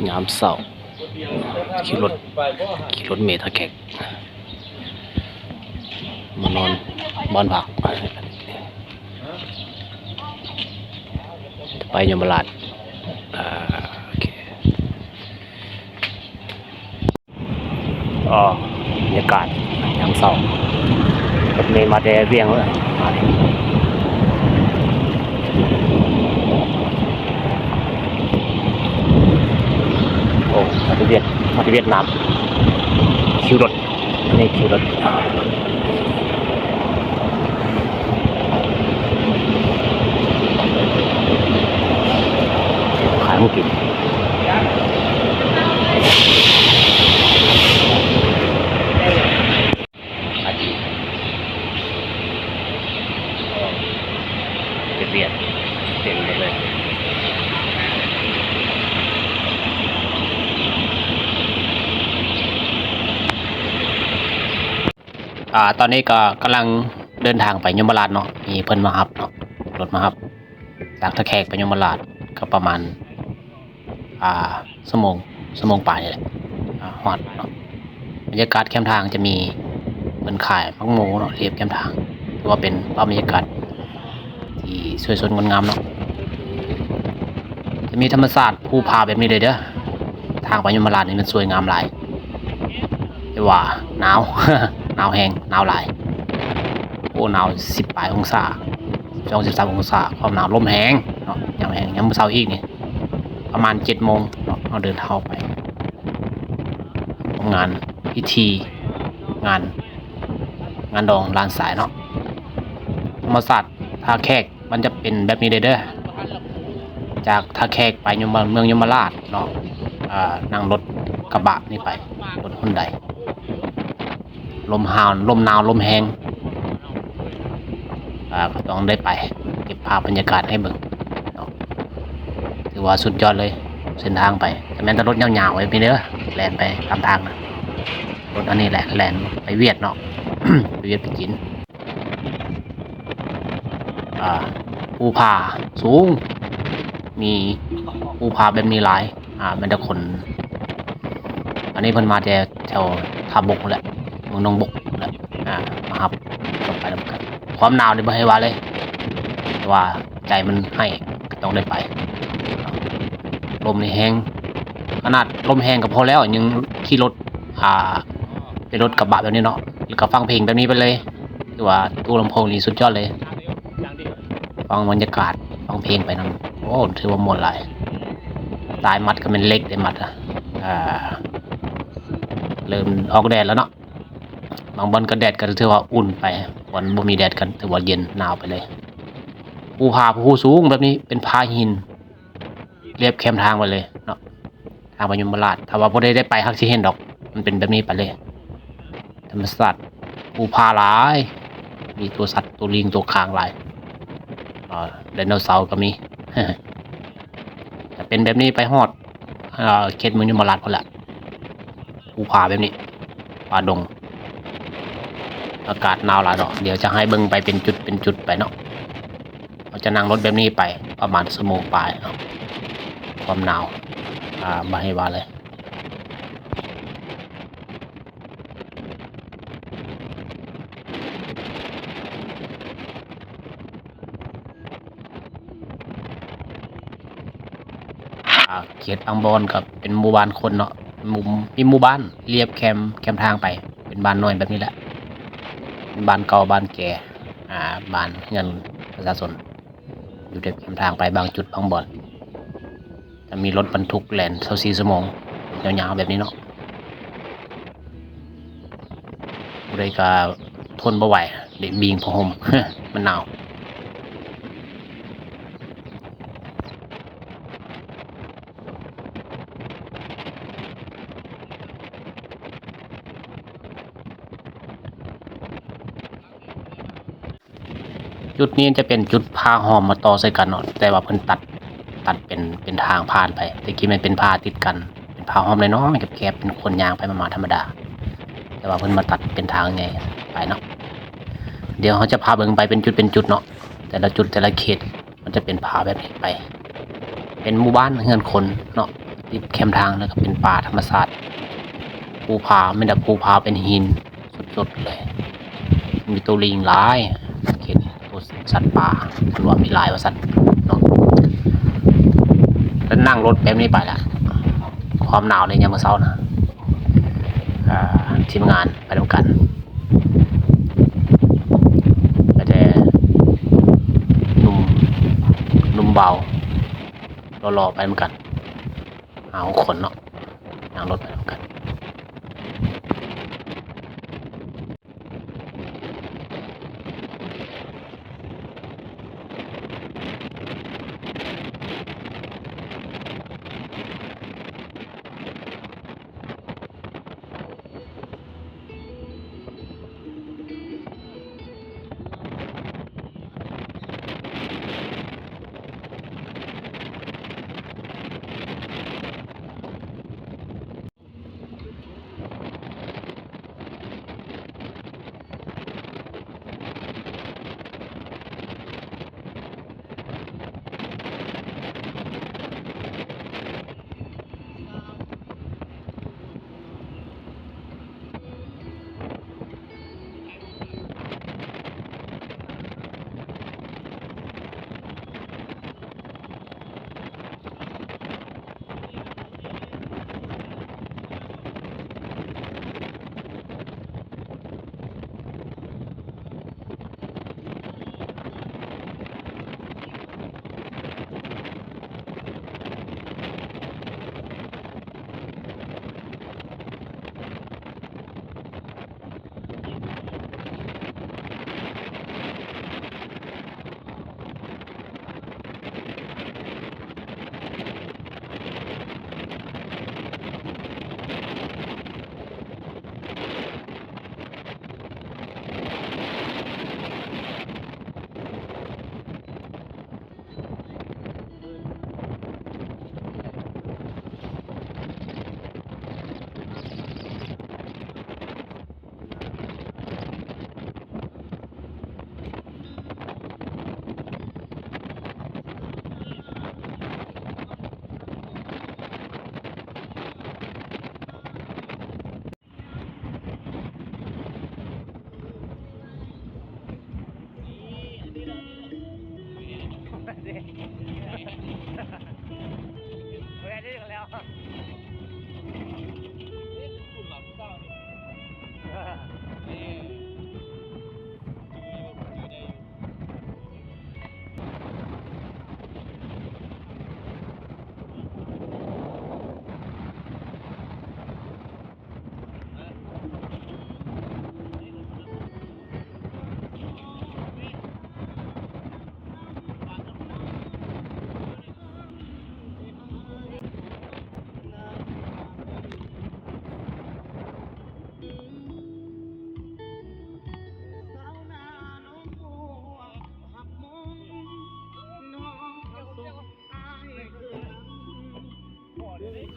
ຍາມເຊົ້າ ຂີ່ລົດ ຂີ່ລົດເມທ່າແຂກ ມານອນບ້ານພັກ ໄປຍົມມະລາດ ອ່າ ໂອເຄ. ອໍ ບັນຍາກາດຍາມເຊົ້າ ລົດເມມາແຕ່ວຽງເລີຍ ມານີ້ ໂອ້ ມາແຕ່ຫວຽດ ມາແຕ່ຫວຽດນາມ ຄິວລົດ ອັນນີ້ຄິວລົດ. ຂາຍຂອງກິນ ຂາຍດີ ເປັນວຽດ ເຕັມໄປເລີຍ. ອ່າ ຕອນນີ້ກໍກຳລັງເດີນທາງໄປຍົມມະລາດເນາະ ມີເພິ່ນມາຮັບເນາະ ລົດມາຮັບ ຈາກທ່າແຂກໄປຍົມມະລາດ ກໍປະມານ ອ່າ ຊົ່ວໂມງ ຊົ່ວໂມງປາຍນີ້ແຫຼະ ອ່າ ຮອດເນາະ. ບັນຍາກາດແຄມທາງຈະມີເພິ່ນຂາຍໝາກໂມເນາະ ລຽບແຄມທາງ ຖືວ່າເປັນພາບບັນຍາກາດທີ່ສວຍສົດງົດງາມເນາະ. ຈະມີທຳມະຊາດພູຜາແບບນີ້ເລີຍເດີ້ ທາງໄປຍົມມະລາດນີ້ມັນສວຍງາມຫຼາຍ ແຕ່ວ່າໜາວ ໜາວແຮງ ໜາວຫຼາຍ ໂອ້ ໜາວສິບປາຍອົງສາ ສິບສອງ ສິບສາມອົງສາ ຄວາມໜາວ ລົມແຮງເນາະ ຍາມແຮງ ຍາມເຊົ້າອີກນີ້ ປະມານເຈັດໂມງເນາະ ເຮົາເດີນທາງອອກໄປ ງານພິທີ ງານ ງານດອງຫຼານຊາຍເນາະ. ທຳມະຊາດທ່າແຂກ ມັນຈະເປັນແບບນີ້ເລີຍເດີ້ ຈາກທ່າແຂກໄປຍົມມະ ເມືອງຍົມມະລາດເນາະ ອ່າ ນັ່ງລົດກະບະນີ້ໄປ ລົດຮຸນໄດ ລົມຫາວ ລົມໜາວ ລົມແຮງ ອ່າ ກໍຕ້ອງໄດ້ໄປເກັບພາບບັນຍາກາດໃຫ້ເບິ່ງເນາະ. ຖືວ່າສຸດຍອດເລີຍ ເສັ້ນທາງໄປ ແຕ່ແມ່ນແຕ່ລົດຍາວໆ ແບບນີ້ເດີ້ ແລ່ນໄປຕາມທາງນະ ລົດອັນນີ້ແຫຼະ ແລ່ນໄປຫວຽດເນາະ ໄປຫວຽດໄປຈີນ. ອ່າ ພູຜາສູງ ມີພູຜາແບບນີ້ຫຼາຍ ອ່າ ແມ່ນແຕ່ຄົນ ອັນນີ້ເພິ່ນມາແຕ່ແຖວທ່າບົກພຸ້ນແຫຼະ ເມືອງໜອງບົກພຸ້ນແຫຼະ ອ່າ ມາຮັບ ກໍໄປນຳກັນ. ຄວາມໜາວນີ້ບໍ່ໃຫ້ວ່າເລີຍ ແຕ່ວ່າໃຈມັນໃຫ້ ກໍຕ້ອງໄດ້ໄປ. ລົມນີ້ແຮງ ຂະໜາດລົມແຮງກໍພໍແລ້ວ ຍັງຂີ່ລົດ ອ່າ ເປັນລົດກະບະແບບນີ້ເນາະ ແລ້ວກໍຟັງເພງແບບນີ້ໄປເລີຍ ຖືວ່າຕູ້ລຳໂພງນີ້ສຸດຍອດເລີຍ ຟັງບັນຍາກາດ ຟັງເພງໄປນຳ ໂອ້ ຖືວ່າມ່ວນຫຼາຍ. ສາຍມັດກໍແມ່ນເຫຼັກເດ້ ມັດ ອ່າ ເລີ່ມອອກແດດແລ້ວເນາະ ບາງບ່ອນກໍແດດກໍຖືວ່າອຸ່ນໄປ ບ່ອນບໍ່ມີແດດກໍຖືວ່າເຢັນໜາວໄປເລີຍ. ພູຜາພູສູງແບບນີ້ ເປັນຜາຫີນລຽບແຄມທາງໄປເລີຍເນາະ ທາງໄປຍົມມະລາດ ຖ້າວ່າຜູ້ໃດໄດ້ໄປຫາກຊິເຫັນດອກ ມັນເປັນແບບນີ້ໄປເລີຍ. ທຳມະຊາດ ພູຜາຫຼາຍ ມີຕົວສັດ ຕົວລີງ ຕົວຄາງຫຼາຍ ອ່າ ໄດໂນເສົາກໍມີ ຈະເປັນແບບນີ້ໄປຮອດ ອ່າ ເຂດເມືອງຍົມມະລາດພຸ້ນແຫຼະ ພູຜາແບບນີ້ ປ່າດົງ ອາກາດໜາວຫຼາຍເນາະ. ດຽວຈະໃຫ້ເບິ່ງໄປເປັນຈຸດເປັນຈຸດໄປເນາະ ເຮົາຈະນັ່ງລົດແບບນີ້ໄປປະມານຊົ່ວໂມງປາຍເນາະ ຄວາມໜາວ ອ່າ ບໍ່ໃຫ້ວ່າເລີຍ. ອ່າ ເຂດບາງບ່ອນກໍເປັນໝູ່ບ້ານຄົນເນາະ ໝູ່ ມີໝູ່ບ້ານລຽບແຄມ ແຄມທາງໄປ ເປັນບ້ານນ້ອຍແບບນີ້ແຫຼະ ເປັນບ້ານເກົ່າ ບ້ານແກ່ ອ່າ ບ້ານເຮືອນປະຊາຊົນ ຢູ່ແຄມທາງໄປບາງຈຸດບາງບ່ອນ ຈະມີລົດບັນທຸກແລ່ນຊາວສີ່ຊົ່ວໂມງ ຍາວໆ ແບບນີ້ເນາະ. ຜູ້ໃດກໍທົນບໍ່ໄຫວ ໄດ້ບີງຜ້າຫົ່ມ ມັນໜາວ. ຈຸດນີ້ຈະເປັນຈຸດພາຫ້ອມມາຕໍ່ໃສ່ກັນເນາະ ແຕ່ວ່າເພິ່ນຕັດ ຕັດເປັນ ເປັນທາງຜ່ານໄປ. ແຕ່ກີ້ແມ່ນເປັນພາຕິດກັນ ເປັນພາຫ້ອມນ້ອຍໆ ແຄບໆ ເປັນຄົນຍ່າງໄປມາໆ ທຳມະດາ ແຕ່ວ່າເພິ່ນມາຕັດເປັນທາງໃຫຍ່ໄປເນາະ. ດຽວເຮົາຈະພາເບິ່ງໄປເປັນຈຸດເປັນຈຸດເນາະ ແຕ່ລະຈຸດ ແຕ່ລະເຂດ ມັນຈະເປັນພາແບບນີ້ໄປ ເປັນໝູ່ບ້ານເຮືອນຄົນເນາະ ຕິດແຄມທາງ ແລ້ວກໍເປັນປ່າທຳມະຊາດ ພູຜາ ມີແຕ່ພູຜາເປັນຫີນສົດໆເລີຍ. ມີໂຕລີງຫຼາຍ ເຫັນໂຕສັດປ່າ ເພິ່ນວ່າມີຫຼາຍວ່າຊັ້ນເນາະ. ແລ້ວນັ່ງລົດແບບນີ້ໄປລະ ຄວາມໜາວໃນຍາມມື້ເຊົ້ານະ ອ່າ ທີມງານໄປນຳກັນ ແຕ່ໜຸ່ມ ໜຸ່ມເບົາ ຫຼໍ່ໆ ໄປນຳກັນ ຫ້າຫົກຄົນເນາະ ນັ່ງລົດໄປນຳກັນ.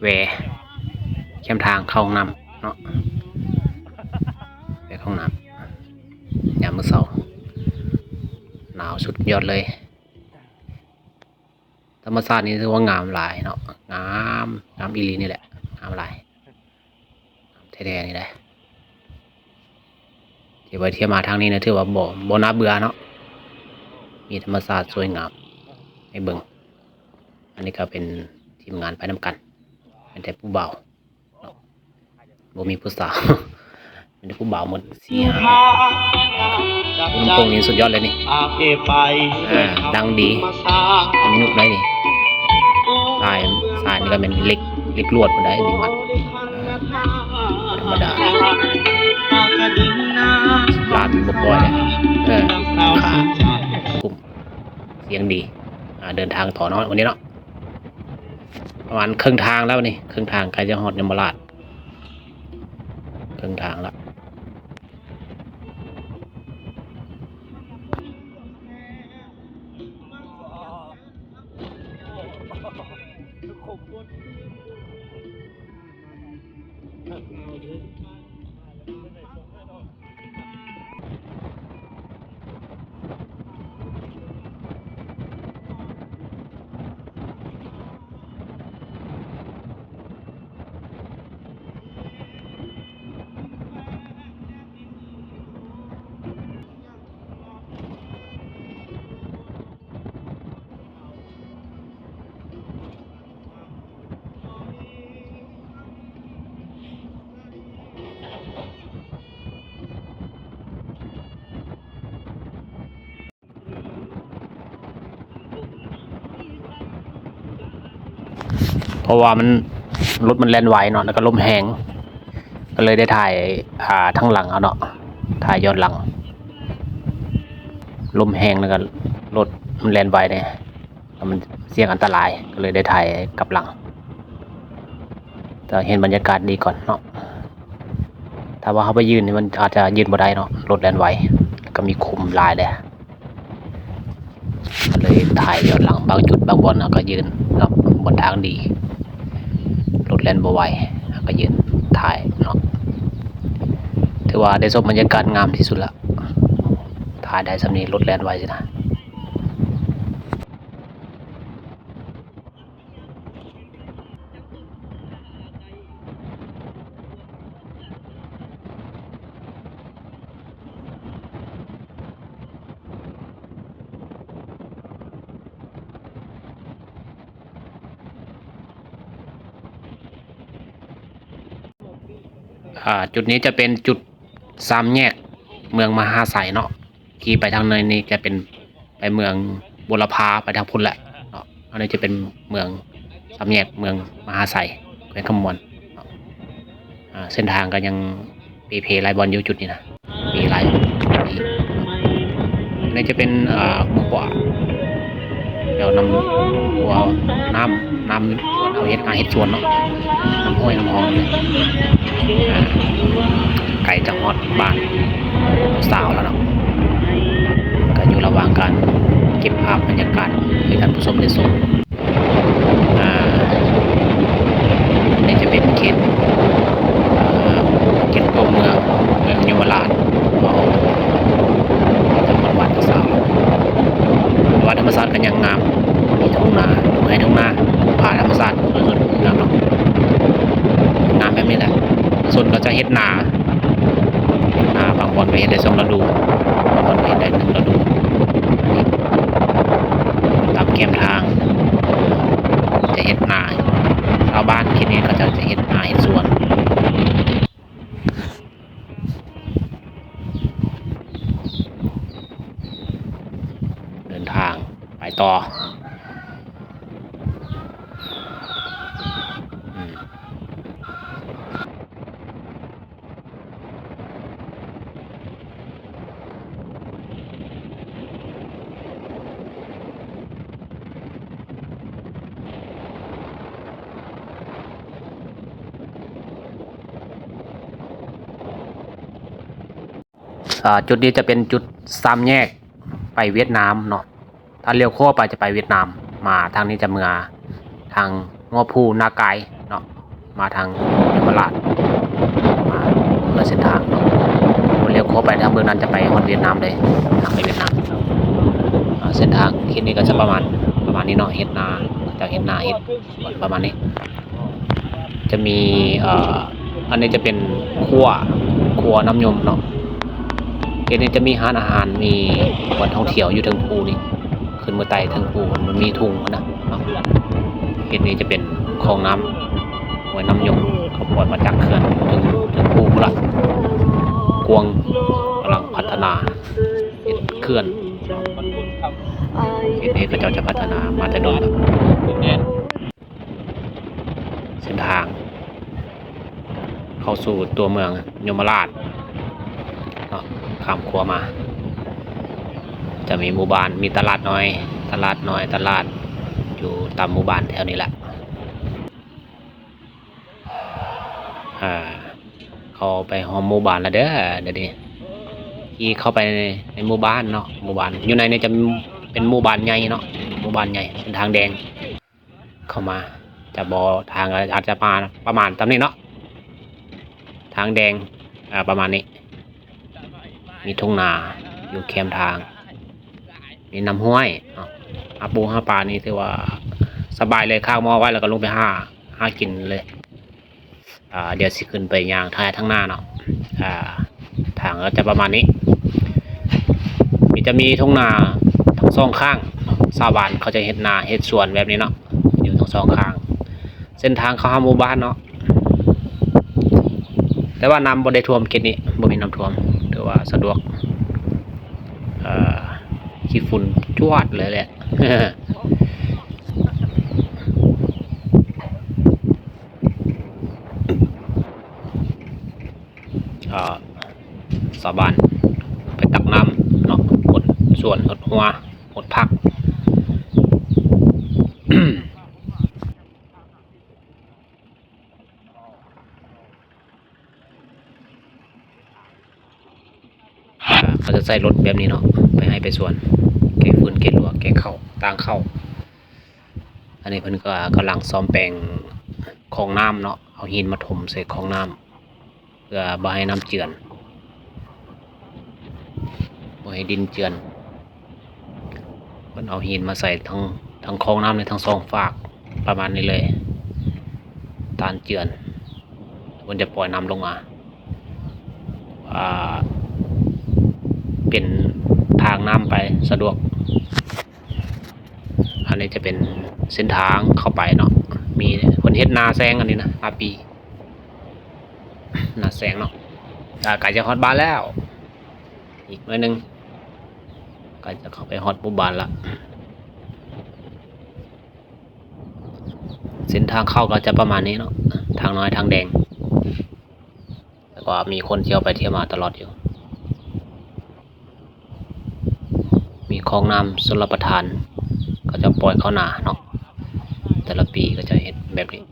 ແວ່ແຄມທາງເຂົ້າຫ້ອງນ້ຳເນາະ ແວ່ເຂົ້າຫ້ອງນ້ຳ ຍາມມື້ເຊົ້າ ໜາວສຸດຍອດເລີຍ. ທຳມະຊາດນີ້ຖືວ່າງາມຫຼາຍເນາະ ງາມ ງາມອີ່ຫຼີນີ້ແຫຼະ ງາມຫຼາຍ ງາມແທ້ໆນີ້ແຫຼະ. ທີ່ໄປທ່ຽວມາທາງນີ້ນະ ຖືວ່າບໍ່ ບໍ່ໜ້າເບື່ອເນາະ ມີທຳມະຊາດສວຍງາມໃຫ້ເບິ່ງ. ອັນນີ້ກໍເປັນທີມງານໄປນຳກັນ ເປັນແຕ່ຜູ້ບ່າວເນາະ ບໍ່ມີຜູ້ສາວ ມີແຕ່ຜູ້ບ່າວໝົດ ສີ່ຫ້າຄົນ. ລົຳໂພງນີ້ສຸດຍອດເລີຍນີ້ ອ່າ ດັງດີ ເປັນຍຸກໃດນີ້. ສາຍ ສາຍນີ້ກໍແມ່ນເຫຼັກ ເຫຼັກລວດພຸ້ນໃດ໋ ນີ້ມັດ ບໍ່ທຳມະດາ ລ້ານບໍ່ປ່ອຍເດ້. ເອີ ຄຸ້ມ ສຽງດີ. ອ່າ ເດີນທາງຕໍ່ເນາະ ວັນນີ້ເນາະ ປະມານເຄິ່ງທາງແລ້ວນີ້ ເຄິ່ງທາງ ໃກ້ຈະຮອດຍົມມະລາດ ເຄິ່ງທາງລະ. ເ ເພາະວ່າມັນ ລົດມັນແລ່ນໄວເນາະ ແລ້ວກໍລົມແຮງ ກໍເລີຍໄດ້ຖ່າຍ ອ່າ ທາງຫຼັງເອົາເນາະ ຖ່າຍຍ້ອນຫຼັງ. ລົມແຮງແລ້ວກໍລົດມັນແລ່ນໄວເດ້ ແລ້ວມັນສ່ຽງອັນຕະລາຍ ກໍເລີຍໄດ້ຖ່າຍກັບຫຼັງ. ແຕ່ເຫັນບັນຍາກາດດີກ່ອນເນາະ. ຖ້າວ່າເຮົາໄປຢືນນີ້ ມັນອາດຈະຢືນບໍ່ໄດ້ເນາະ ລົດແລ່ນໄວ ແລ້ວກໍມີຂຸມຫຼາຍເດ້. ກໍເລີຍຖ່າຍຍ້ອນຫຼັງ ບາງຈຸດບາງບ່ອນເຮົາກໍຢືນເນາະ ບ່ອນທາງດີ ລົດແລ່ນບໍ່ໄວ ເຮົາກໍຢືນຖ່າຍເນາະ. ຖືວ່າໄດ້ຊົມບັນຍາກາດງາມທີ່ສຸດລະ ຖ່າຍໄດ້ສ່ຳນີ້ ລົດແລ່ນໄວຊິນະ. ອ່າ ຈຸດນີ້ຈະເປັນຈຸດສາມແຍກເມືອງມະຫາໄຊເນາະ. ທີ່ໄປທາງໃນນີ້ຈະເປັນໄປເມືອງບົວລະພາ ໄປທາງພຸ້ນແຫຼະເນາະ. ອັນນີ້ຈະເປັນເມືອງສາມແຍກເມືອງມະຫາໄຊ ແຂວງຄຳມ່ວນເນາະ. ອ່າ ເສັ້ນທາງກໍຍັງເປ່ເພຫຼາຍບ່ອນຢູ່ຈຸດນີ້ນະ ເປ່ຫຼາຍ. ອັນນີ້ຈະເປັນ ເອີ ຂົວ ແຖວນ້ຳ ຂົວນ້ຳ ນ້ຳເຮົາເຮັດນາເຮັດສວນເນາະ ນ້ຳຫ້ວຍນ້ຳຮ່ອງນີ້ ອ່າ ໃກ້ຈະຮອດບ້ານສາວແລ້ວເນາະ. ກໍຢູ່ລະຫວ່າງການເກັບພາບບັນຍາກາດໃຫ້ທ່ານຜູ້ຊົມໄດ້ຊົມ. ອ່າ ອັນນີ້ຈະເປັນເຂດ ເອີ ເຂດຕົວເມືອງ ເມືອງຍົມມະລາດ ຂອງຈັງຫວັດບ້ານຕາສາວ. ແຕ່ວ່າທຳມະຊາດກໍຍັງງາມ ມີທົ່ງນາ ທົ່ງໄຮ່ທົ່ງນາ ປ່າທຳມະຊາດສວຍສົດ ງາມເນາະ ງາມແບບນີ້ແຫຼະ. ສ່ວນກໍຈະເຮັດນາ ເຮັດນາ ບາງບ່ອນກໍເຮັດໄດ້ສອງລະດູ ບາງບ່ອນກໍເຮັດໄດ້ໜຶ່ງລະດູ. ອັນນີ້ຕາມແຄມທາງຈະເຮັດນາ ຊາວບ້ານເຂດນີ້ເຂົາເຈົ້າຈະເຮັດນາເຮັດສວນ. ເດີນທາງໄປຕໍ່. ອືມ. ອ່າ ຈຸດນີ້ຈະເປັນຈຸດສາມແຍກໄປຫວຽດນາມເນາະ. ຖ້າລ້ຽວຂວາໄປຈະໄປຫວຽດນາມ ມາທາງນີ້ຈະເມືອທາງງົວພູນາກາຍເນາະ ມາທາງເຍົມມະລາດ ມາຄົນລະເສັ້ນທາງເນາະ. ລ້ຽວຂວາໄປທາງເບື້ອງນັ້ນຈະໄປຮອດຫວຽດນາມເລີຍ ທາງໄປຫວຽດນາມ. ອ່າ ເສັ້ນທາງເຂດນີ້ກໍຈະປະມານ ປະມານນີ້ເນາະ ເຮັດນາ ເຂົາເຈົ້າເຮັດນາເຮັດສວນປະມານນີ້. ຈະມີ ເອີ ອັນນີ້ຈະເປັນຂົວ ຂົວນ້ຳຍົມເນາະ. ເຂດນີ້ຈະມີຮ້ານອາຫານ ມີບ່ອນທ່ອງທ່ຽວຢູ່ເທິງພູນີ້ ຂຶ້ນມາໄຕ່ເທິງພູ ມັນມີທຸງຫັ້ນນະເນາະ. ເຂດນີ້ຈະເປັນຂອງນ້ຳ ຫ້ວຍນ້ຳຍົມ ເຂົາປ່ອຍມາຈາກເຂື່ອນເທິງ ເທິງພູພຸ້ນລະ. ກວາງກຳລັງພັດທະນາເຮັດເຂື່ອນ. ເຂດນີ້ເຂົາເຈົ້າຈະພັດທະນາມາແຕ່ດົນແລ້ວ. ເສັ້ນທາງເຂົ້າສູ່ຕົວເມືອງຍົມມະລາດເນາະ. ຂ້າມຂົວມາຈະມີໝູ່ບ້ານ ມີຕະຫຼາດນ້ອຍ ຕະຫຼາດນ້ອຍ ຕະຫຼາດຢູ່ຕາມໝູ່ບ້ານແຖວນີ້ແຫຼະ. ອ່າ ເຂົ້າໄປຮອບໝູ່ບ້ານແລ້ວເດີ ດຽວນີ້ ທີ່ເຂົ້າໄປໃນ ໃນໝູ່ບ້ານເນາະ. ໝູ່ບ້ານຢູ່ໃນນີ້ຈະເປັນໝູ່ບ້ານໃຫຍ່ເນາະ ໝູ່ບ້ານໃຫຍ່ ເສັ້ນທາງແດງ. ເຂົ້າມາຈະບໍ່ ທາງອາດຈະປະມານ ປະມານຕາມນີ້ເນາະ ທາງແດງ ອ່າ ປະມານນີ້. ມີທົ່ງນາຢູ່ແຄມທາງ ມີນ້ຳຫ້ວຍເນາະ. ຫາປູຫາປານີ້ຖືວ່າສະບາຍເລີຍ ຄ້າງໝໍ້ໄວ້ແລ້ວກໍລົງໄປຫາ ຫາກິນເລີຍ. ອ່າ ດຽວຊິຂຶ້ນໄປຍ່າງຖ່າຍທາງໜ້າເນາະ. ອ່າ ທາງກໍຈະປະມານນີ້ ມີ ຈະມີທົ່ງນາທັງສອງຂ້າງ. ຊາວບ້ານເຂົາຈະເຮັດນາເຮັດສວນແບບນີ້ເນາະ ຢູ່ທັງສອງຂ້າງ. ເສັ້ນທາງເຂົ້າຫາໝູ່ບ້ານເນາະ ແຕ່ວ່ານ້ຳບໍ່ໄດ້ຖ້ວມເຂດນີ້ ບໍ່ມີນ້ຳຖ້ວມ ຖືວ່າສະດວກ. ເອີ ຂີ້ຝຸ່ນຈວດເລີຍແຫຼະ. ອ່າ ຊາວບ້ານໄປຕັກນ້ຳເນາະ ຫົດສວນ ຫົດຮົ້ວ ຫົດຜັກ. ເຂົາຈະໃຊ້ລົດແບບນີ້ເນາະ ໄປໄຮ່ໄປສວນ ເກະຟືນເກະລົວ ເກະເຂົ້າ ຕາງເຂົ້າ. ອັນນີ້ເພິ່ນກໍກຳລັງສ້ອມແປງຄອງນ້ຳເນາະ ເອົາຫີນມາຖົມໃສ່ຄອງນ້ຳ ເພື່ອບໍ່ໃຫ້ນ້ຳເຈື່ອນ ບໍ່ໃຫ້ດິນເຈື່ອນ. ເພິ່ນເອົາຫີນມາໃສ່ທັງ ທັງຄອງນ້ຳນີ້ທັງສອງຟາກ ປະມານນີ້ເລີຍ ຕ້ານເຈື່ອນ. ເພິ່ນຈະປ່ອຍນ້ຳລົງມາ ອ່າ ເປັນທາງນ້ຳໄປສະດວກ. ອັນນີ້ຈະເປັນເສັ້ນທາງເຂົ້າໄປເນາະ ມີ ເພິ່ນເຮັດນາແຊງ ອັນນີ້ນະ ນາປີ ນາແຊງເນາະ. ອ່າ ໃກ້ຈະຮອດບ້ານແລ້ວ ອີກໜ້ອຍໜຶ່ງ ໃກ້ຈະເຂົ້າໄປຮອດໝູ່ບ້ານລະ. ເສັ້ນທາງເຂົ້າກໍຈະປະມານນີ້ເນາະ ທາງນ້ອຍທາງແດງ ແລ້ວກໍມີຄົນທ່ຽວໄປທ່ຽວມາຕະຫຼອດຢູ່. ມີຄອງນ້ຳຊົນລະປະທານ ເຂົາເຈົ້າປ່ອຍເຂົ້ານາເນາະ ແຕ່ລະປີເຂົາເຈົ້າເຮັດແບບນີ້.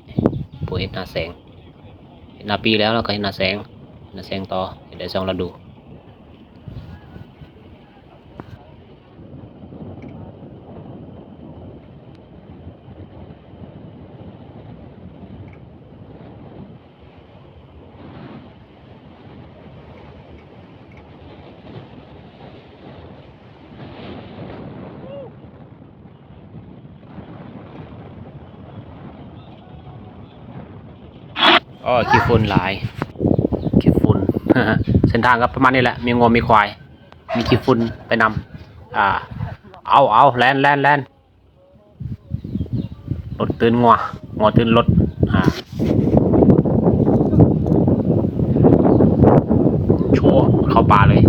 ຜູ້ເຮັດນາແຊງ ເຮັດນາປີແລ້ວ ແລ້ວກໍເຮັດນາແຊງ ນາແຊງຕໍ່ ເຮັດໄດ້ສອງລະດູ. ອໍ ຂີ້ຝຸ່ນຫຼາຍ ຂີ້ຝຸ່ນ. ເສັ້ນທາງກໍປະມານນີ້ແຫຼະ ມີງົວມີຄວາຍ ມີຂີ້ຝຸ່ນໄປນຳ. ອ່າ ເອົາ ເອົາ ແລ່ນ ແລ່ນ ແລ່ນ. ລົດຕື່ນງົວ ງົວຕື່ນລົດ ອ່າ ໂຊ ເຂົ້າປ່າເລີຍ.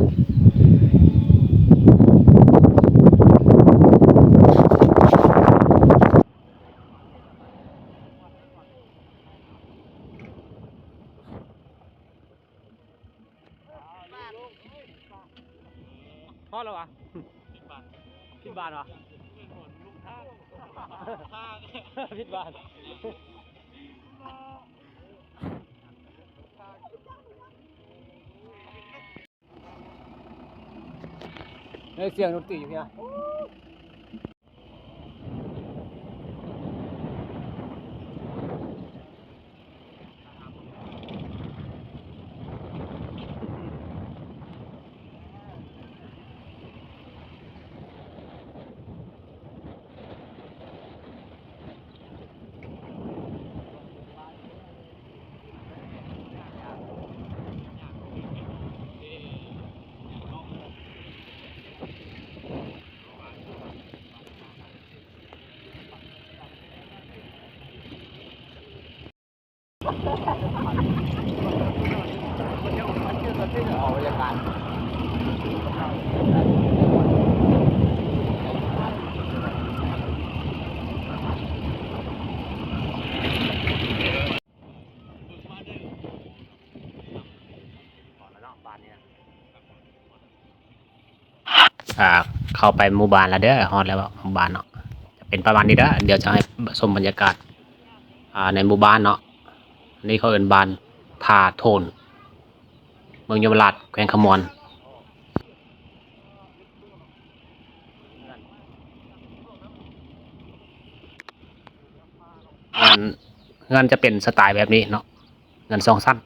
ຮອດແລ້ວຫວາ? ຜິດບ້ານຫວາ? ຜິດບ້ານ. ເອີ ສຽງດົນຕີຢູ່ເພີ້ນ. ອ່າ ເຂົ້າໄປໝູ່ບ້ານແລ້ວເດີ ຮອດແລ້ວໝູ່ບ້ານເນາະ ຈະເປັນປະມານນີ້ເດີ. ດຽວຈະໃຫ້ຊົມບັນຍາກາດ ອ່າ ໃນໝູ່ບ້ານເນາະ. ອັນນີ້ເຂົາເອີ້ນບ້ານທ່າໂທນ ເມືອງຍົມມະລາດ ແຂວງຄຳມ່ວນ. ເຮືອນ ເຮືອນຈະເປັນສະໄຕແບບນີ້ເນາະ ເຮືອນສອງຊັ້ນ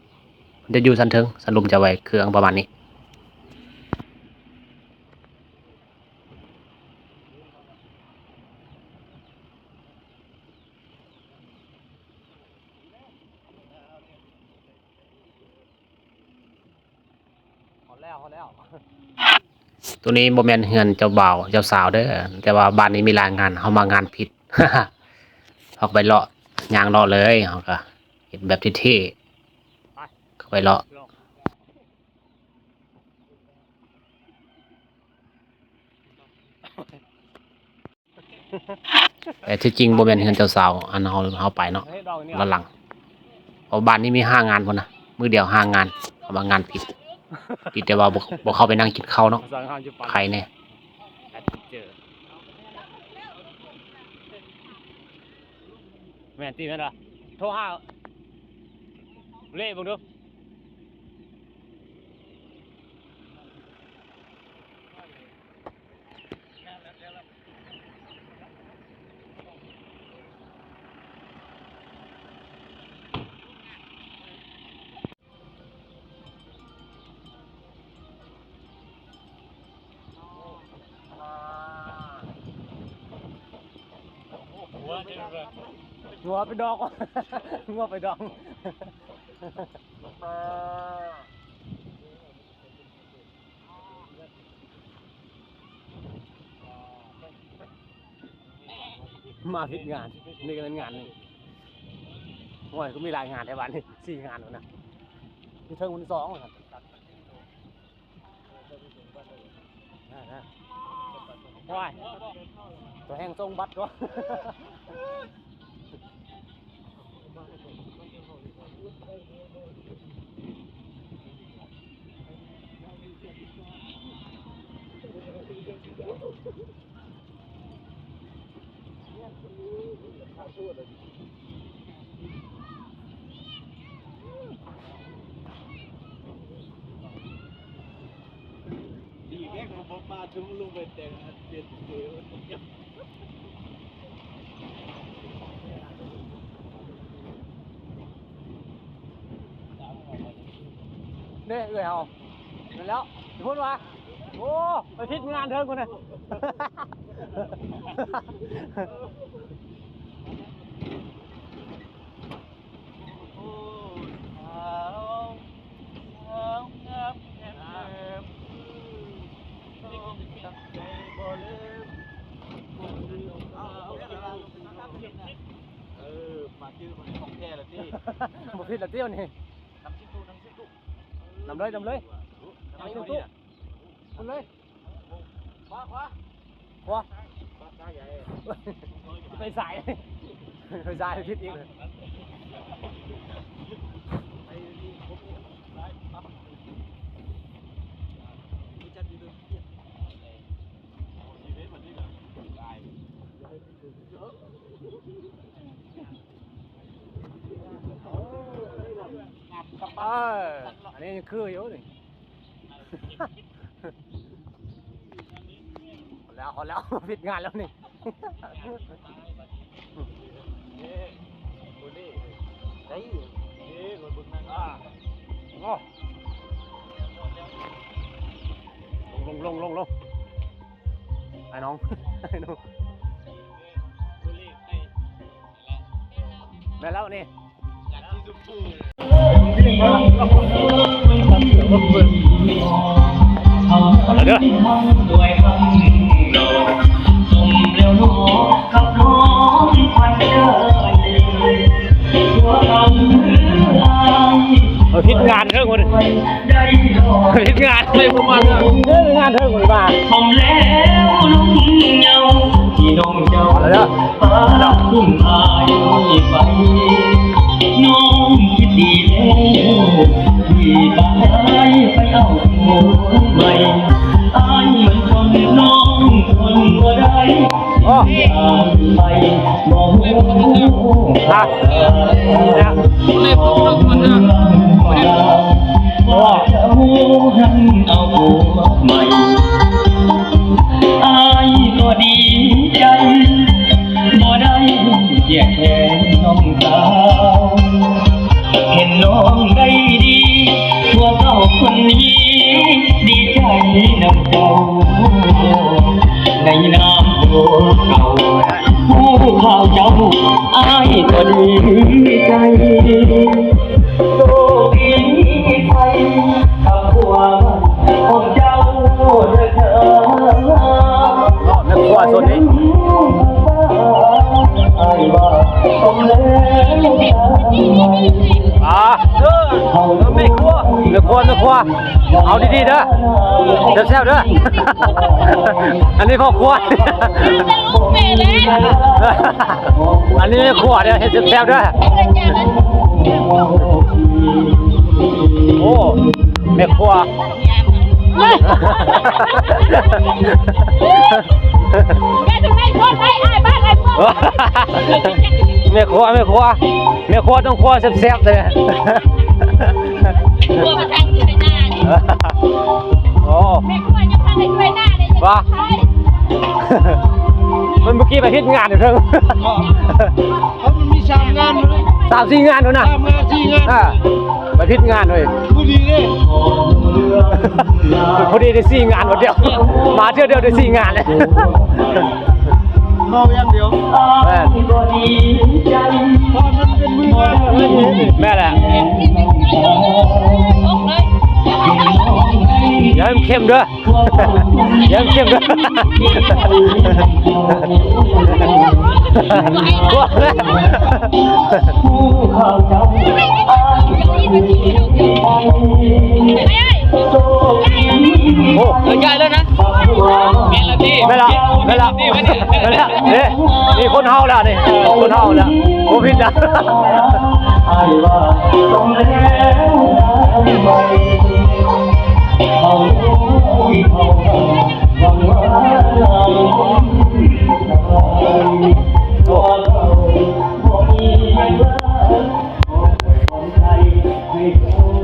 ມັນຈະຢູ່ຊັ້ນເທິງ ຊັ້ນລຸ່ມຈະໄວ້ເຄື່ອງປະມານນີ້. ຮອດແລ້ວ ຮອດແລ້ວ. ໂຕນີ້ບໍ່ແມ່ນເຮືອນເຈົ້າບ່າວເຈົ້າສາວເດີ ແຕ່ວ່າບ້ານນີ້ມີລາຍງານ ເຮົາມາງານຜິດ. ເຮົາກໍໄປເລາະ ຍ່າງເລາະເລີຍ ເຮົາກໍເຮັດແບບເທ່ໆ ເຂົ້າໄປເລາະ. ແຕ່ທີ່ຈິງບໍ່ແມ່ນເຮືອນເຈົ້າສາວ ອັນເຮົາ ເຮົາໄປເນາະ ລະຫຼັງ ເພາະບ້ານນີ້ມີຫ້າງານພຸ້ນນະ. ມື້ດຽວຫ້າງານ ເພາະວ່າງານຜິດ ຜິດແຕ່ວ່າບໍ່ ບໍ່ເຂົ້າໄປນັ່ງກິນເຂົ້າເນາະ ໃຄແດ່. ແມ່ນຕິ ແມ່ນບໍ່? ໂທຫາເລ່ເບິ່ງດູ. ງົວໄປດອງ ງົວໄປດອງ. ມາຜິດງານ ນີ້ກໍແມ່ນງານໜຶ່ງ. ໂອ້ຍ ຄືມີຫຼາຍງານແທ້ບາດນີ້ ສີ່ງານພຸ້ນນະ ຢູ່ເທິງພຸ້ນສອງ. ໂອ້ຍ ຕົວແຮງສົ່ງບັດຕົວະ. ດີແມ່ນບໍ່ປາທຸ່ມລົງໄປແຕ່ງອັນເປັນເດ. ເດ້ເອື້ອຍເຮົາ ແມ່ນແລ້ວ ພຸ້ນຫວາ. ໂອ້ ໄປຜິດງານເທິງພຸ້ນນະ. ເອີ ມາຈື່ຄົນຂອງແທ້ລະຕິ ບໍ່ຜິດລະຕິ ວັນນີ້. ນຳເລີຍ ນຳເລີຍ ນຳເລີຍ ພຸ້ນເລີຍ. ຂວາ ຂວາ ຂວາ ໄປຊ້າຍ ໄປຊ້າຍ ຜິດອີກ. ເອີ ອັນນີ້ຄືຢູ່ນີ້. ຮອດແລ້ວ ຮອດແລ້ວ ຜິດງານແລ້ວນີ້. ໂອ້ ລົງ ລົງ ລົງ ລົງ ໄອ້ນ້ອງ ໄອ້ນ້ອງ. ແມ່ນແລ້ວນີ້ ເດີ ຜິດງານເດີຄົນ ຜິດງານເລີຍ ບໍ່ມາເດີ ງານເດີຄົນວ່າ ເອົາແລ້ວ ເອົາແລ້ວເດີ. ປາຖິ້ມອ້າຍໄປ ນ້ອງຄິດດີແລ້ວ ທີ່ປາຍໄປເອົາຜົວໃໝ່ ອ້າຍມັນຈົນ ນ້ອງທົນບໍ່ໄດ້ ທີ່ອ້າຍໄປບໍ່ຮູ້ ວ່າເຈົ້າຫັ້ນເອົາຜົວໃໝ່ ອ້າຍກໍດີໃຈ ບໍ່ໄດ້ຄຽດແຄ້ນນ້ອງສາວ ເຫັນນ້ອງໄດ້ດີກວ່າເກົ່າຄົນນີ້ ດີໃຈນຳເຈົ້າ ໃນນາມຜົວເກົ່າ ຮູ້ຂ່າວເຈົ້າ ອ້າຍກໍດີໃຈ. ໂຊກດີໄປກັບຜົວຂອງເຈົ້າເດີເທີ້. ເນາະ ແມ່ຄົວສົດນີ້ ອ່າ ເອີ ແມ່ຄົວ ແມ່ຄົວ ແມ່ຄົວ. ເອົາດີໆເດີ ແຊບໆເດີ ອັນນີ້ພໍ່ຄົວ ອັນນີ້ແມ່ຄົວເດີ ເຮັດແຊບໆເດີ. ຄົວ ແມ່ຄົວ ແມ່ຄົວ ແມ່ຄົວຕ້ອງຄົວແຊບໆເດ້. ຄົວມາທາງໄຮ່ນານີ້ ໂອ້ ແມ່ຄົວຍັງພາໄປຊ່ວຍນາເດ້ ວ່າ ມັນເມື່ອກີ້ໄປຜິດງານຢູ່ເທິງ ເພາະມັນມີສາມງານ ສາມສີ່ງານພຸ້ນນະ ສາມງານສີ່ງານ ອ່າ ໄປຜິດງານເວີຍ ພໍດີເດ້ ພໍດີໄດ້ສີ່ງານວັນດຽວ ມາເທື່ອດຽວໄດ້ສີ່ງານເລີຍ ເມົາຢ່າງດຽວ ແມ່ນ ເພາະມັນເປັນມື້ງານ ແມ່ນແຫຼະ ຢ່າໃຫ້ມັນເຄັມເດີ. ເຢັບເຈັບ ໂອ້ ເດີນໃຫຍ່ແລ້ວນະ ແມ່ນລະຕິ ແມ່ນລະ ແມ່ນລະ ແມ່ນລະ ເດ້ ນີ້ຄົນເຮົາແລ້ວນີ້ ຄົນເຮົາແລ້ວ ບໍ່ຜິດລະ.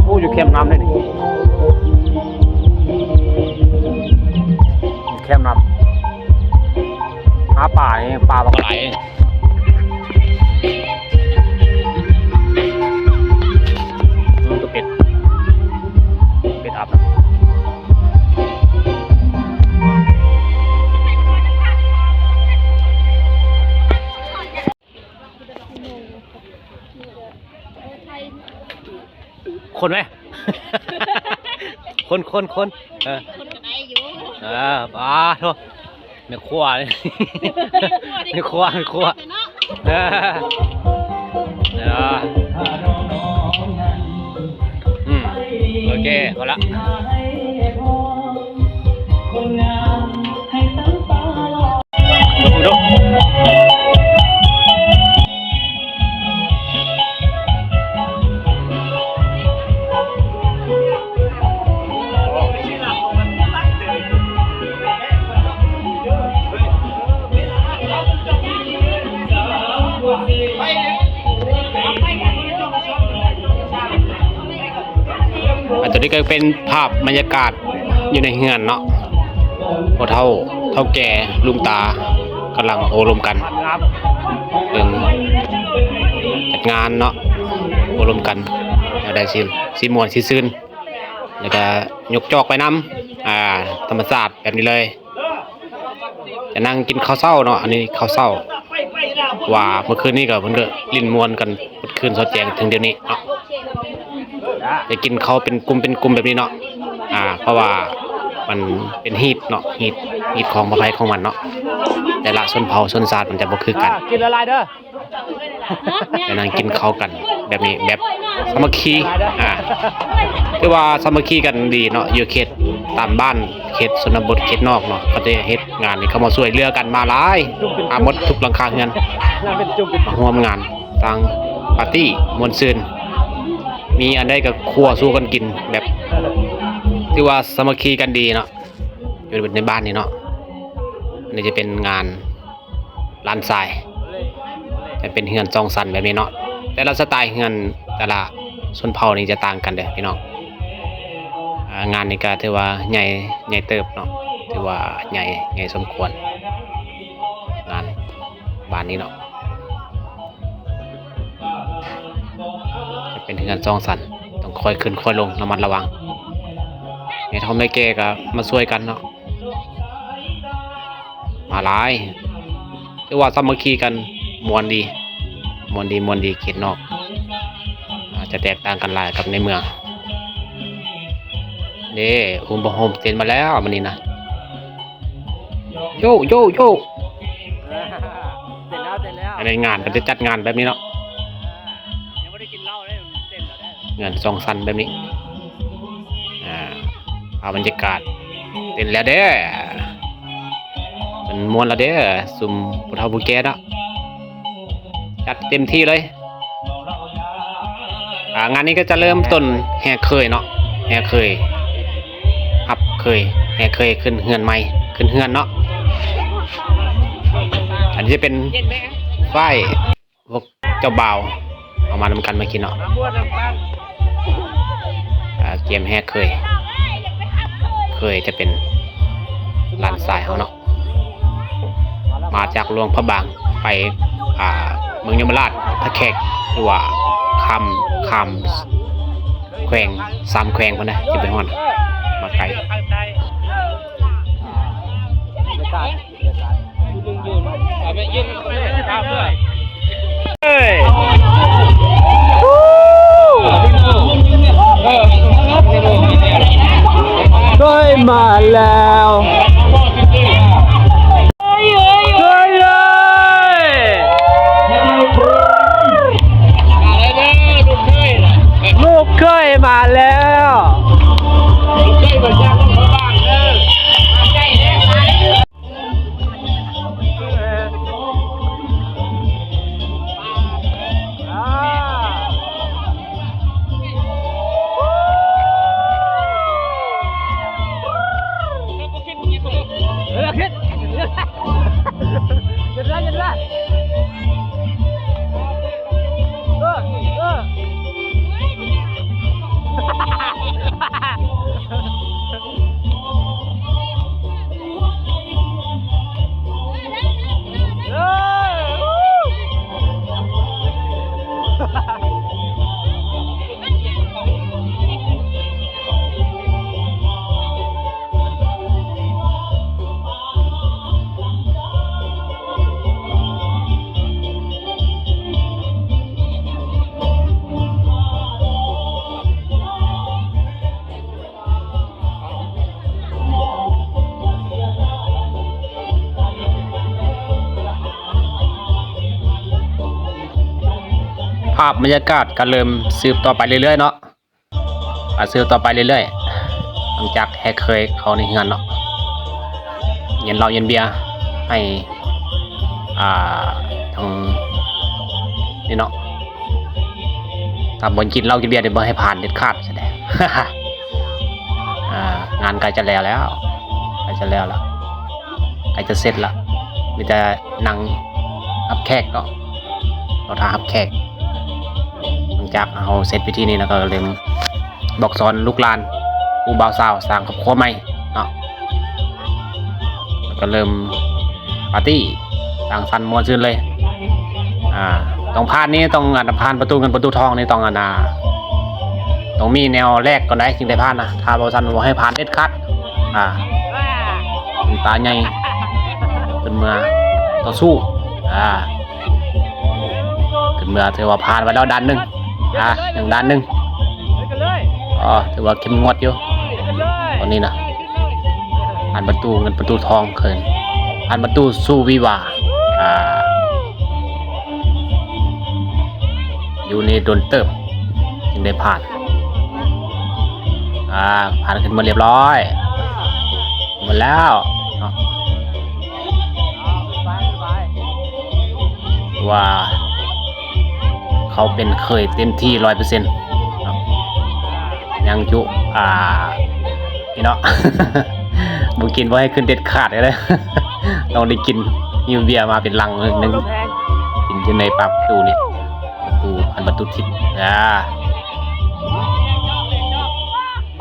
ໂອ້ ຢູ່ແຄມນ້ຳເດ້ນີ້ ແຄມນ້ຳ ຫາປານີ້ ປາບັກຫຼາຍ. ເອີ ຕົວເປັດ ເປັດອາບນ້ຳ. ຄົນໄໝ? ຄົນ ຄົນ ຄົນ ເອີ ຄົນກໍໄດ້ຢູ່ ເອີ ປາໂທ ແມ່ຄົວ ແມ່ຄົວ ແມ່ຄົວ ເອີ ເອີ ອືມ ໂອເຄ ພໍລະ. ອັນຕົວນີ້ກໍເປັນພາບບັນຍາກາດຢູ່ໃນເຮືອນເນາະ ພໍ່ເຖົ້າ ເຖົ້າແກ່ ລຸງຕາ ກຳລັງໂອ້ລົມກັນເລື່ອງຈັດງານເນາະ ໂອ້ລົມກັນແນວໃດຊິ ຊິມ່ວນຊິຊື່ນ ແລ້ວກໍຍົກຈອກໄປນຳ ອ່າ ທຳມະຊາດແບບນີ້ເລີຍ. ຈະນັ່ງກິນເຂົ້າເຊົ້າເນາະ ອັນນີ້ເຂົ້າເຊົ້າ ວ່າເມື່ອຄືນນີ້ກໍເພິ່ນກໍຫຼິ້ນມ່ວນກັນເບິດຄືນຊອດແຈ້ງເຖິງດຽວນີ້ເນາະ ຈະກິນເຂົ້າເປັນກຸ່ມເປັນກຸ່ມແບບນີ້ເນາະ ອ່າ ເພາະວ່າມັນເປັນຮີດເນາະ ຮີດ ຮີດຂອງປະໄພຂອງມັນເນາະ ແຕ່ລະຊົນເຜົ່າຊົນຊາດມັນຈະບໍ່ຄືກັນ ອ່າ ກິນຫຼາຍໆເດີ. ໄປນັ່ງກິນເຂົ້າກັນແບບນີ້ ແບບສາມັກຄີ ອ່າ ຖືວ່າສາມັກຄີກັນດີເນາະ ຢູ່ເຂດຕາມບ້ານ ເຂດຊົນນະບົດ ເຂດນອກເນາະ ເຂົາຈະເຮັດງານນີ້ ເຂົາມາຊ່ວຍເຫຼືອກັນ ມາຫຼາຍ ມາໝົດທຸກຫຼັງຄາເຮືອນ ມາຮ່ວມງານ ສ້າງປາຕີ້ມ່ວນຊື່ນ ມີອັນໃດກໍຄົວສູ່ກັນກິນ ແບບ ຖືວ່າສາມັກຄີກັນດີເນາະ ຢູ່ໃນບ້ານນີ້ເນາະ ອັນນີ້ຈະເປັນງານ ລານຊາຍ ຈະເປັນເຮືອນສອງຊັ້ນແບບນີ້ເນາະ ແຕ່ລະສະໄຕເຮືອນແຕ່ລະຊົນເຜົ່ານີ້ຈະຕ່າງກັນເດີ້ພີ່ນ້ອງ ອ່າ ງານນີ້ກະຖືວ່າໃຫຍ່ ໃຫຍ່ເຕີບເນາະ ຖືວ່າໃຫຍ່ ໃຫຍ່ສົມຄວນ ງານບ້ານນີ້ເນາະ ຈະເປັນເຮືອນສອງຊັ້ນ ຕ້ອງຄ່ອຍຂຶ້ນຄ່ອຍລົງ ລະມັດລະວັງ ແມ່ເຖົ້າແມ່ແກ່ກະມາຊ່ວຍກັນເນາະ. ມາຫຼາຍ ຖືວ່າສາມັກຄີກັນ ມ່ວນດີ ມ່ວນດີ ມ່ວນດີ ເຂດນອກ ອາດຈະແຕກຕ່າງກັນຫຼາຍກັບໃນເມືອງເດ້. ໂຮມ ໂຮມເຕັນມາແລ້ວມື້ນີ້ນະ ໂຢ ໂຢ ໂຢ ເຕັນແລ້ວ ເຕັນແລ້ວ ອັນນີ້ງານ ເຂົາຈະຈັດງານແບບນີ້ເນາະ ຍັງບໍ່ໄດ້ກິນເຫຼົ້າເດ້ ເຕັນແລ້ວເດ້ ເຮືອນສອງຊັ້ນແບບນີ້ ອ່າ ພາບບັນຍາກາດ ເຕັນແລ້ວເດ້ ເປັນມ່ວນແລ້ວເດ້ ຊຸມຜູ້ເຖົ້າຜູ້ແກ່ເນາະ ຈັດເຕັມທີ່ເລີຍ. ອ່າ ງານນີ້ກໍຈະເລີ່ມຕົ້ນແຫ່ເຂີຍເນາະ ແຫ່ເຂີຍ ເຄີຍ ແຫ່ເຄີຍຂຶ້ນເຮືອນໃໝ່ ຂຶ້ນເຮືອນເນາະ. ອັນນີ້ຈະເປັນຝ້າຍ ພວກເຈົ້າບ່າວເອົາມານຳກັນເມື່ອກີ້ເນາະ. ອ່າ ກຽມແຫ່ເຄີຍ ເຄີຍຈະເປັນຫຼານຊາຍເຮົາເນາະ ມາຈາກຫຼວງພະບາງໄປ ອ່າ ເມືອງຍົມມະລາດ ທ່າແຂກ ຫຼືວ່າຂ້າມ ຂ້າມແຂວງ ສາມແຂວງພຸ້ນນະ ຈຶ່ງໄປຮອດ ມາໄກ. ເອີຍ ເຄີຍມາແລ້ວ ເຄີຍເລີຍ ລູກເຄີຍມາແລ້ວ ລູກເຄີຍມາຈາກໂຮງພະບາງເດີ. ພາບບັນຍາກາດກໍເລີ່ມສືບຕໍ່ໄປເລື້ອຍໆເນາະ. ອາ ສືບຕໍ່ໄປເລື້ອຍໆ ຫຼັງຈາກແຫ່ເຄີຍເຂົ້າໃນເຮືອນເນາະ ເຢັນເຫຼົ້າເຢັນເບຍໃຫ້ ອ່າ ທາງນີ້ເນາະ. ຖ້າບໍ່ກິນເຫຼົ້າກິນເບຍນີ້ ບໍ່ໃຫ້ຜ່ານເດັດຂາດຊັ້ນແຫຼະ. ອ່າ ງານໃກ້ຈະແລ້ວແລ້ວ ໃກ້ຈະແລ້ວແລ້ວ ໃກ້ຈະເສັດລະ ມີແຕ່ນັ່ງຮັບແຂກເນາະ ລໍຖ້າຮັບແຂກ. ຫຼັງຈາກເຮົາເສັດພິທີນີ້ແລ້ວ ກໍເລີ່ມບອກສອນລູກຫຼານ ຄູ່ບ່າວສາວ ສ້າງຄອບຄົວໃໝ່ເນາະ ແລ້ວກໍເລີ່ມປາຕີ້ສັງສັນມ່ວນຊື່ນເລີຍ. ອ່າ ຕ້ອງຜ່ານນີ້ ຕ້ອງ ອັນ ຜ່ານປະຕູເງິນປະຕູທອງນີ້ ຕ້ອງ ອັນ ອ່າ ຕ້ອງມີແນວແລກກ່ອນໃດ ຈຶ່ງໄດ້ຜ່ານນະ. ຖ້າບໍ່ຊັ້ນ ບໍ່ໃຫ້ຜ່ານເດັດຂາດ. ອ່າ ເປັນຕາໃຫຍ່ ຂຶ້ນເມືອຕໍ່ສູ້. ອ່າ ຂຶ້ນເມືອຖືວ່າຜ່ານໄປແລ້ວດ່ານໜຶ່ງ. ອ່າ ຍັງດ່ານໜຶ່ງ. ອໍ ຖືວ່າເຂັ້ມງວດຢູ່ຕອນນີ້ນະ. ຜ່ານປະຕູເງິນປະຕູທອງຂຶ້ນ ຜ່ານປະຕູສູ່ວິວາ. ອ່າ ຢູ່ນີ້ດົນເຕີບຈຶ່ງໄດ້ຜ່ານ. ອ່າ ຜ່ານຂຶ້ນມາລຽບຮ້ອຍໝົດແລ້ວເນາະ ວ່າເຂົາເປັນເຂີຍເຕັມທີ່ຮ້ອຍເປີເຊັນເນາະ. ຍັງຈຸ ອ່າ ນີ້ເນາະ ບໍ່ກິນບໍ່ໃຫ້ຂຶ້ນເດັດຂາດເລີຍ. ຕ້ອງໄດ້ກິນ ຫິ້ວເບຍມາເປັນລັງໜຶ່ງ ກິນຢູ່ໃນປາກປະຕູນີ້ ປະຕູ ອັນປະຕູທິດ. ອ່າ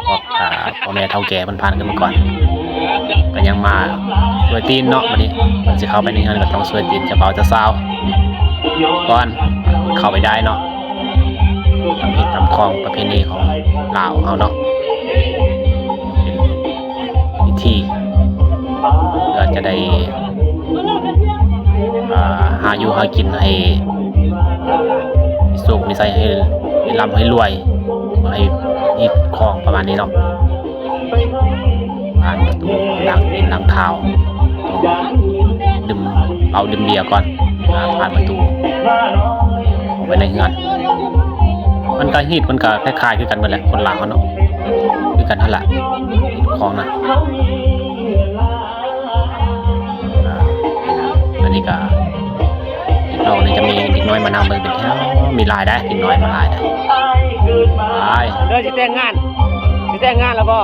ພວກ ອ່າ ພໍ່ແມ່ເຖົ້າແກ່ເພິ່ນຜ່ານຂຶ້ນມາກ່ອນ ກໍຍັງມາຊ່ວຍຕີນເນາະ. ບັດນີ້ເພິ່ນຊິເຂົ້າໄປໃນເຮືອນ ກໍຕ້ອງຊ່ວຍຕີນເຈົ້າບ່າວເຈົ້າສາວກ່ອນເຂົ້າໄປໄດ້ເນາະ. ຕາມຮີດຕາມຄອງປະເພນີຂອງລາວເຮົາເນາະ ເປັນພິທີ ເພື່ອຈະໄດ້ ອ່າ ຫາຢູ່ຫາກິນໃຫ້ມີໂຊກມີໄຊ ໃຫ້ ໃຫ້ລ່ຳໃຫ້ລວຍ ໃຫ້ຮີດຄອງປະມານນີ້ເນາະ. ຜ່ານປະຕູ ລ້າງຕີນລ້າງເທົ້າ ດື່ມເຫຼົ້າດື່ມເບຍກ່ອນ ຜ່ານປະຕູເຂົ້າໄປໃນເຮືອນ. ມັນກໍ ຮີດມັນກໍຄ້າຍໆຄືກັນໝົດແຫຼະ ຄົນລາວເຮົາເນາະ ຄືກັນຫັ້ນລະ ຮີດຄອງນະ. ອ່າ ອັນນີ້ກໍເດັກນ້ອຍນີ້ ຈະມີເດັກນ້ອຍມານັ່ງເບິ່ງເປັນແຖວ ມີຫຼາຍໃດ໋ ເດັກນ້ອຍມາຫຼາຍໃດ໋ ຫຼາຍ. ເດີ ຊິແຕ່ງງານ ຊິແຕ່ງງານແລ້ວບໍ່?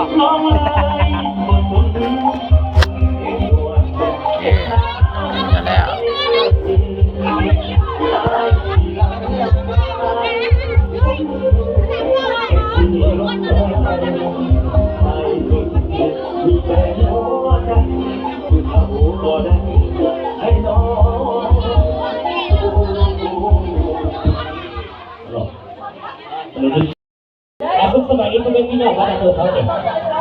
ເອີ ເປັນຈັ່ງໃດແລ້ວ? ອ່າ ສະບາຍດີພໍ່ແມ່ພີ່ນ້ອງ ວ່າແຕ່ໂຕເຂົາເດ້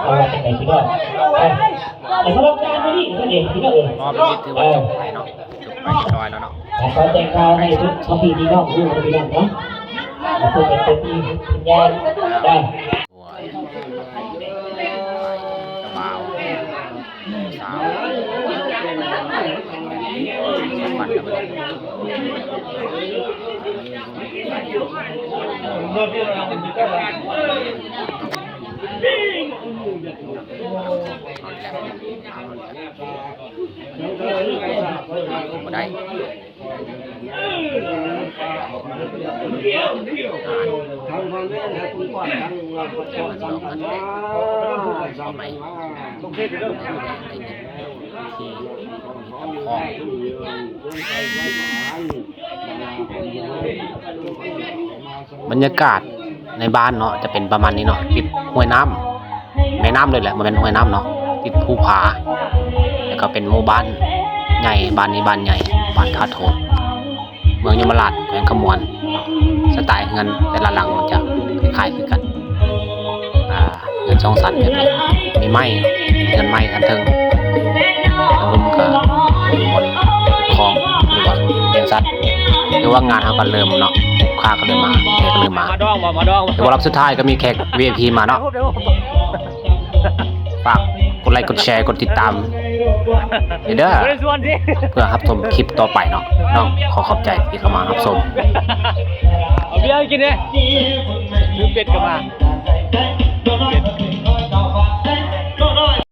ເອົາວ່າຈັ່ງໃດພີ່ນ້ອງ ເອີ ສຳລັບງານມື້ນີ້ຊັ້ນເອງພີ່ນ້ອງເອີຍ ອໍ ພິທີຖືວ່າຈົບໄປເນາະ ຈົບໄປຮຽບຮ້ອຍແລ້ວເນາະ ອ່າ ຂໍແຈ້ງຂ່າວໃຫ້ພີ່ນ້ອງຮູ້ພີ່ນ້ອງເນາະ ເພື່ອເປັນທີ່ເປັນຍານໄດ້ ເຈົ້າບ່າວ ສາວ ສຳພັນກັນ ບໍ່ໄດ້. ບັນຍາກາດໃນບ້ານເນາະ ຈະເປັນປະມານນີ້ເນາະ ຕິດຫ້ວຍນ້ຳ ແມ່ນ້ຳເລີຍແຫຼະ ບໍ່ແມ່ນຫ້ວຍນ້ຳເນາະ ຕິດພູຜາ ແລ້ວກໍເປັນໝູ່ບ້ານໃຫຍ່ ບ້ານນີ້ບ້ານໃຫຍ່ ບ້ານທ່າໂທນ ເມືອງຍົມມະລາດ ແຂວງຄຳມ່ວນ. ສະໄຕເຮືອນແຕ່ລະຫຼັງມັນຈະຄ້າຍໆຄືກັນ ອ່າ ເຮືອນສອງຊັ້ນແບບນີ້ ມີໄມ້ ເຮືອນໄມ້ຂັ້ນເທິງ ທາງລຸ່ມກໍເປັນບ່ອນຂອງ ຫຼືວ່າລ້ຽງສັດ ຖືວ່າງານເຮົາກໍເລີ່ມເນາະ ລູກຄ້າກໍເລີ່ມມາ ແຂກກໍເລີ່ມມາ ມາດອງບໍ່ ມາດອງ ແຕ່ວ່າລອບສຸດທ້າຍກໍມີແຂກ ວີໄອພີ ມາເນາະ. ຝາກກົດໄລ ກົດແຊ ກົດຕິດຕາມເດີ ບໍ່ໄດ້ຊວນຕິ ເພື່ອຮັບຊົມຄລິບຕໍ່ໄປເນາະ. ເນາະ ຂໍຂອບໃຈທີ່ເຂົ້າມາຮັບຊົມ. ເອົາເບຍໃຫ້ກິນເດ້ ຄືເປັດກໍມາ ເປັດ.